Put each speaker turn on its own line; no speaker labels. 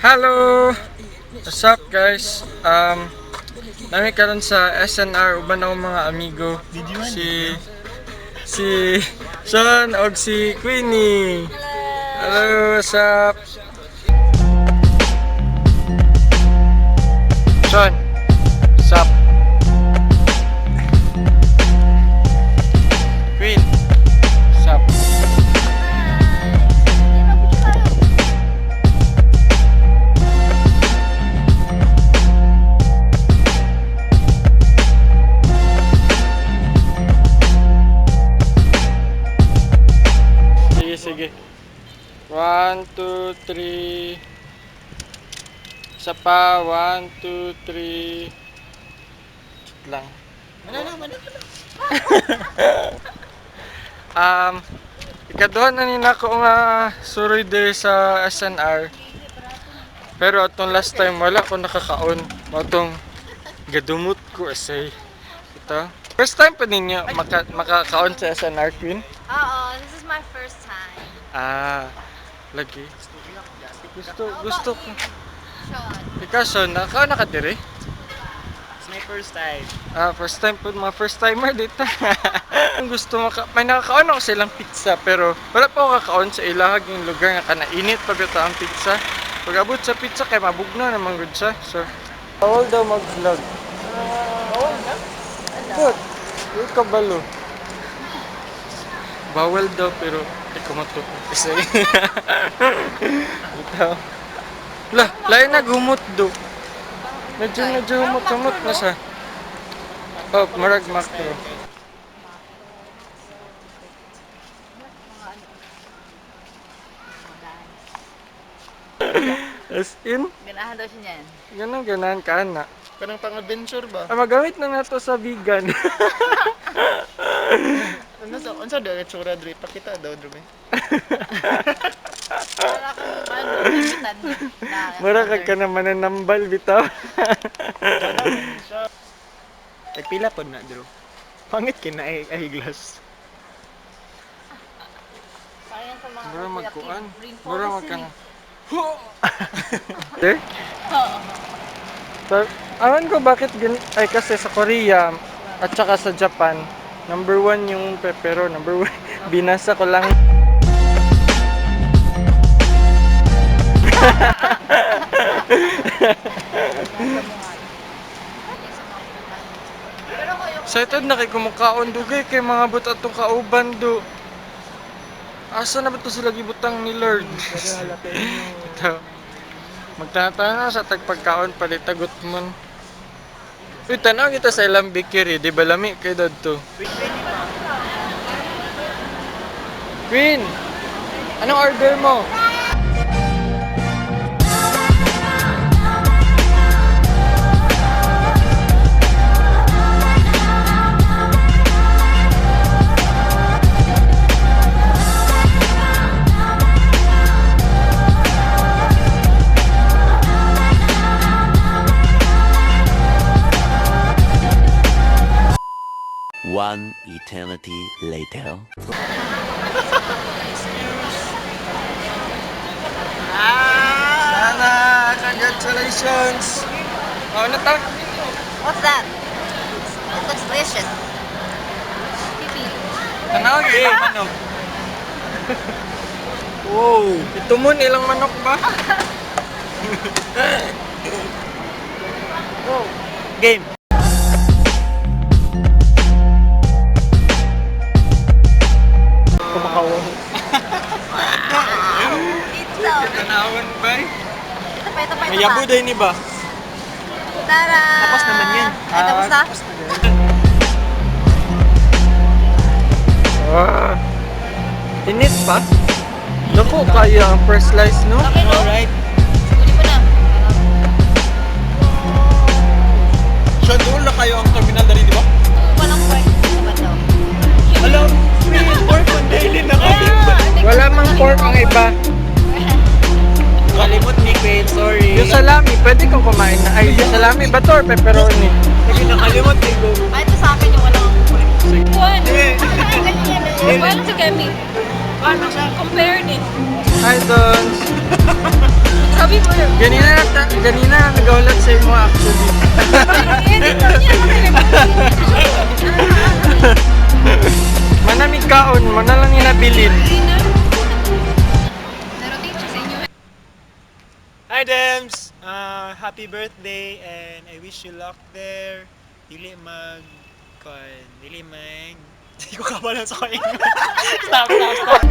Hello! What's up, guys? Nami karon sa SNR uban akong mga amigo, si Sean og si Queenie. Hello, what's up? Sean, what's up? Queen, what's up? Sige, sige. One, two, three. Isa pa. One, two, three. Wait lang.
Wala na, wala na.
Ikaduha na ni nako nga suroy diri sa SNR. Pero atong last time wala ko nakakaon. Mao tong gadumot ko essay. Ito. First time pa ninyo makakaon sa SNR, Queen?
Oo, this is my first time.
Ah, lagi. Gusto, gusto ko.
Sean.
Ikaw, Sean, nakakaon na ka diri?
It's my first time.
Ah, first time po, mga first timer dito. Ang gusto maka may nakakaon ako sa ilang pizza pero wala pa ako kakaon sa ilahag yung lugar nga kanainit pa bitaw ang pizza. Pag abot sa pizza kay mabugno naman gud siya. So, bawal daw mag-vlog.
Bawal na?
Put, uy kabalo. Bawal daw pero ikaw mato. Kasi ito. La, lain na gumot do. Medyo medyo humot-humot na siya. Oh, murag macro. As in,
Ganahan daw siya niyan.
ganun ganahan ka na.
Kanang pang-adventure ba?
Ah, magamit na nato sa vegan.
Ano sa unsa daw itsura dre? Pakita daw dre.
Wala ko ano, gamitan na.
Mura ka ka naman nanambal bitaw.
Tagpila pod na dre. Pangit kay na ay, ay glass.
Parang sa mga
Mura magkuan.
rainforest
Mura
yun
magkan.
eh.
Eh? So, awan ko bakit ay kasi sa Korea at saka sa Japan, number one yung pepero, number one. Binasa ko lang.
Pero ko yung
Excited na kay kumukaon dugay kay mga but atong kauban do. Asa na ba to sila gibutang ni Lord? Ito. Magtana sa tagpagkaon palitagot mon. Uy, tanaw kita sa ilang bakery, di ba lami kay dadto? Queen! Anong order mo?
One eternity later.
Sana! Congratulations! Oh, ano ta?
What's that? It looks delicious. Pipi.
Tanaw gyud ilang manok. Wow! Ito mo ilang manok ba?
Game.
May yabo din ni ba?
Tara!
Tapos naman yan.
Ay, tapos na?
Ah, tapos na din. Ah. Init pa? Naku, kaya ang first slice, no?
Okay, no?
Alright.
Uli mo na.
So doon na kayo ang terminal dali, di ba?
Walang pork. Naman daw.
Alam, free pork on daily na kami.
Wala mang pork ang iba.
Kalimot ni Queen, sorry.
Yung salami, pwede kang kumain na. Ay, yung salami ba to or pepperoni?
Sige, nakalimot ni Go.
Ay, ito sa akin yung walang pork.
One.
Eh,
One to Kemi.
Paano siya?
Compare din.
Hi, Dons.
Sabi mo yun.
Ganina nagaulat sa imo actually. Manamig kaon, mo na lang inabilin.
Narotate siya sa inyo.
Hi, Dems! Happy birthday and I wish you luck there. Dili mag... Kon, dili mag... Hindi ko kabalan sa kaingon. Stop, stop, stop.